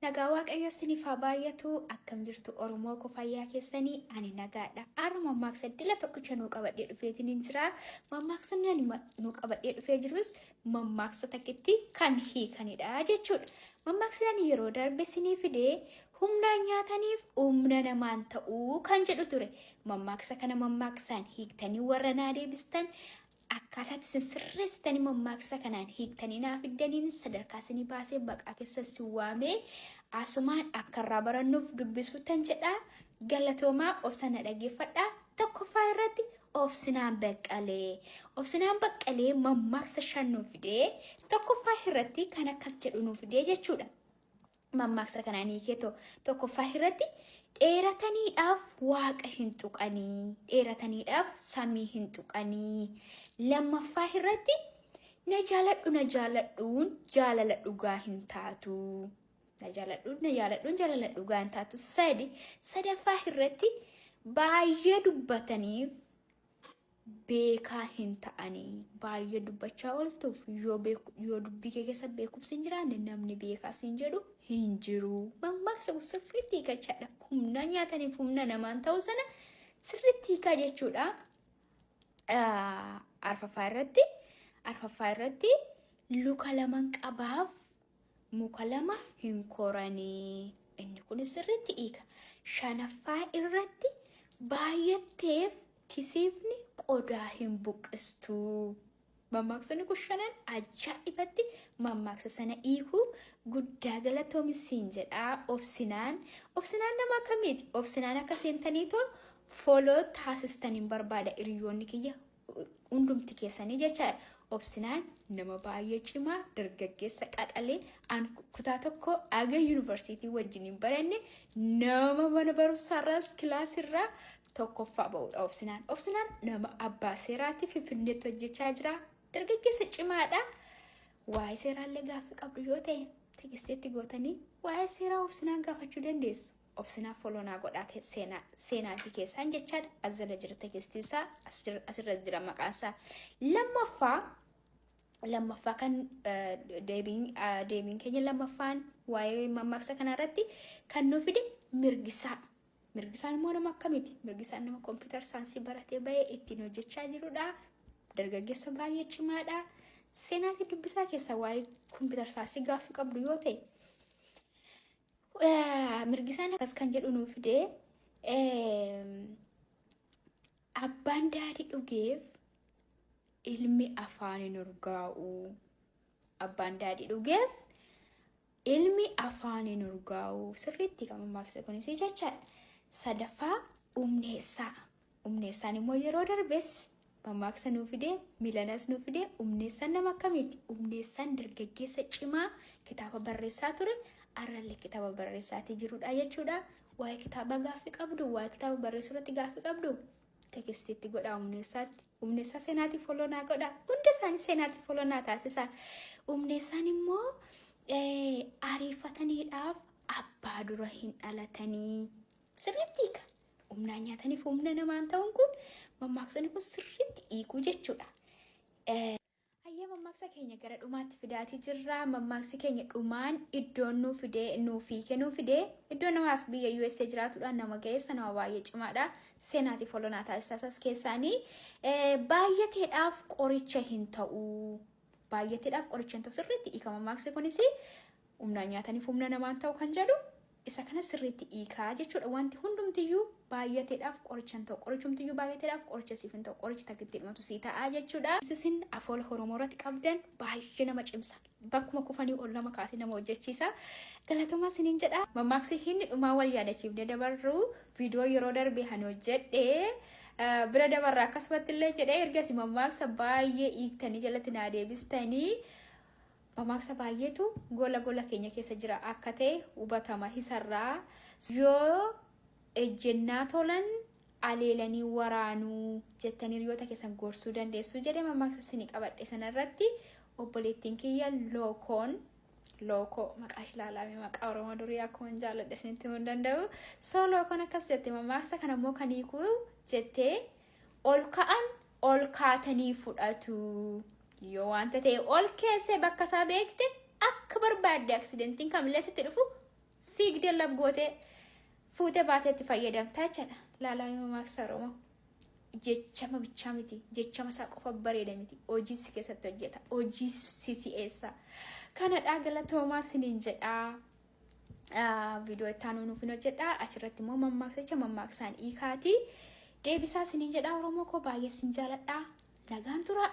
Nagaa Waaqayyo isiniif haa baay'atu. Akkam jirtu Oromoo koo fayyaa keessanii? Ani nagaadha. Har'a mammaaksa dila tokkicha nuu qabadhee dhufeetiin hin jira. Mammaaksonni ani nuu qabadhee dhufee jirus mammaaksa takkitti kan hiikanidha jechuudha. Mammaaksi ani yeroo darbe isinii fide humnaan nyaataniif humna namaan ta'uu kan jedhu ture. Mammaaksa kana mammaaksaan hiiktanii warra naa deebistan Akkaataatti isin sirreessitanii mammaaksa kanaan hiiktanii naa fiddaniin sadarkaa isinii baasee maqaa keessan si waamee asumaan akka irraa barannuuf dubbisuuttan jedha. Galatoomaa obsa na dhaggeeffadhaa. Tokkoffaa irratti Obsinaan Baqqalee. Obsinaan Baqqalee mammaaksa 5 nuuf fidee tokkoffaa irratti kan akkas jedhu nuuf fidee jechuudha. Mammaaksa kanaan hiikeetoo tokkoffaa irratti dheerataniidhaaf waaqa hin tuqanii, dheerataniidhaaf samii hin tuqanii. Lammaffaa irratti na jaaladhu na jaaladhuun jaalala dhugaa hin taatu. Na jaaladhu na jaaladhuun jaalala dhugaa hin taatu. Sadi sadaffaa irratti baay'ee dubbataniif beekaa hin ta'anii. Baay'ee dubbachaa ooltuuf yoo beeku yoo dubbii kee keessa beekumsi hin jiraanne namni beekaa siin jedhu hin jiru. Mammaaksa kun sirriitti hiikachaadha. Humna nyaataniif humna namaan ta'uu sana sirriitti hiikaa jechuudha. Arfaffaa irratti arfaffaa irratti luka laman qabaaf muka lama hin koranii. Inni kun sirriitti hiika. Shanaffaa irratti baay'atteef tisiifni qodaa hin buqqistu. Mammaaksonni kun shanan ajaa'ibatti mammaaksa sana hiikuu guddaa galatoomi siin jedhaa obsinaan. Obsinaan nama akkamiiti? Obsinaan akka seentaniitoo foloo taasistaniin barbaada hiriyoonni kiyya hundumti keessanii jechaadha. Obsinaan nama baay'ee cimaa dargaggeessa qaxalee an kutaa tokko aga yuunivarsiitii wajjin hin baranne nama mana barumsaarraas kilaasirraa tokkoffaa ba'udha obsinaan. Obsinaan nama abbaa seeraatti Finfinneetti hojjechaa jira. Dargaggeessa cimaadha. Waa'ee seeraallee gaaffii qabdu yoo ta'e tekisteetti gootanii waa'ee seeraa obsinaan gaafachuu dandeessu. Obsinaa follow naa godhaa seenaa seenaatii keessaan jechaadha. As jala jira tekstiin isaa asirra jira maqaan isaa. Lammaffaa lammaffaa kan deebiin deebiin keenya lammaffaan waa'ee mammaaksa kanaa irratti kan nu fide mirgisaa. Mirgisaan immoo nama akkamiiti? Mirgisaan nama kompiitar saayinsii baratee bahee ittiin hojjechaa jirudha. Dargaggeessa baay'ee cimaadha. Seenaatii dubbisaa keessaa waa'ee kompiitar saayinsii gaaffii qabdu yoo ta'e Mirgisaan akkas kan jedhu nuu fide abbaan daadhii dhugeef ilmi afaan hin urgaa'u. Abbaan daadhii dhugeef ilmi afaan hin urgaa'u. Sirriitti kan mammaaksa kunis jechaadha. Sadaffaa humneessaa. Humneessaan immoo yeroo darbes mammaaksa nuu fide, miilanas nuu fide. Humneessaan nama akkamiiti? Humneessaan dargaggeessa cimaa kitaaba barreessaa ture, har'allee kitaaba barreessaatii jirudha jechuudha. Waa'ee kitaaba gaaffii qabdu, waa'ee kitaaba barreessuu irratti gaaffii qabdu, tekistiitti godhaa humneessaatti. Humneessaa seenaatii foloo naa godhaa. Hunda isaanii seenaatii foloo naa taasisaa. Humneessaan immoo ariifataniidhaaf abbaa dura hin dhalatanii. Sirriitti hiika. Humnaan nyaataniif humna namaan ta'uun kun mammaaksonni kun sirriitti hiikuu jechuudha. Hayyee mammaaksa keenya gara dhumaatti fidaatii jirra. Mammaaksi keenya dhumaan iddoon nuu fidee nuu fiike nuu fidee iddoo nama as biyya USA jiraatudha. Nama ga'eessa nama baay'ee cimaadha. Seenaatiif olonaa taasisaas keessaanii baay'ateedhaaf qoricha hin ta'u. Baay'ateedhaaf qoricha hin ta'u sirriitti hiika mammaaksi kunis humnaan nyaataniif humna namaan ta'u kan jedhu isa kana sirriitti hiikaa jechuudha. Wanti hundumtiyyuu baay'ateedhaaf qoricha hin ta'u. Qorichumtiyyuu baay'ateedhaaf qoricha siif hin ta'u. Qorichi takkitti dhumatu sii ta'a jechuudha. Isin afoola Oromoo irratti qabdan baay'ee nama cimsa. Bakkuma kufanii ol nama kaasee nama hojjechiisa. Galatoomaa isiniin jedha. Mammaaksi inni dhumaa wal yaadachiifnee dabarru viidiyoo yeroo darbe hani hojjedhe bira dabarra akkasumatti illee jedhee ergasii mammaaksa baay'ee hiiktanii jalatti naa deebistanii. Mamaaksa baay'eetu gola gola keenya keessa jira akka ta'e hubatama isarraa. Yoo ejjennaa tolan aleelanii waraanuu jettanii hiriyoota keessan gorsuu dandeessu jedhee mammaaksa isinii qabadhe sanarratti obboleettiin kiyya lookoon lookoo maqaa ishee ilaalame maqaa Oromoo durii akkuma hin jaalladhe isinitti himuu hin danda'u. So lookoon akkas jette mammaaksa kana immoo kan hiikuu jettee Ol ka'an ol kaatanii fudhatu. Yoo wanta ta'e ol keessee bakka isaa beekte akka barbaadde aksidentiin kamillee sitti dhufu Fiigdee lab gootee fuutee baatee itti fayyadamtaa jechaadha. Laalaa mammaaksa Oromoo. Jechama bichaa miti. Jechama isaa qofa bareeda miti. Hojii si keessatti hojjeta. Hojii si si'eessa. Kanadhaa, galatoomaa siniin jedhaa. Viidiyoo itti aanu nuuf hin hojjedha. Achirratti immoo mammaaksicha mammaaksaan hiikaati. Deebisaa siniin jedhaa. Oromoo koo, baay'ee sin jaaladha. Nagaan tura.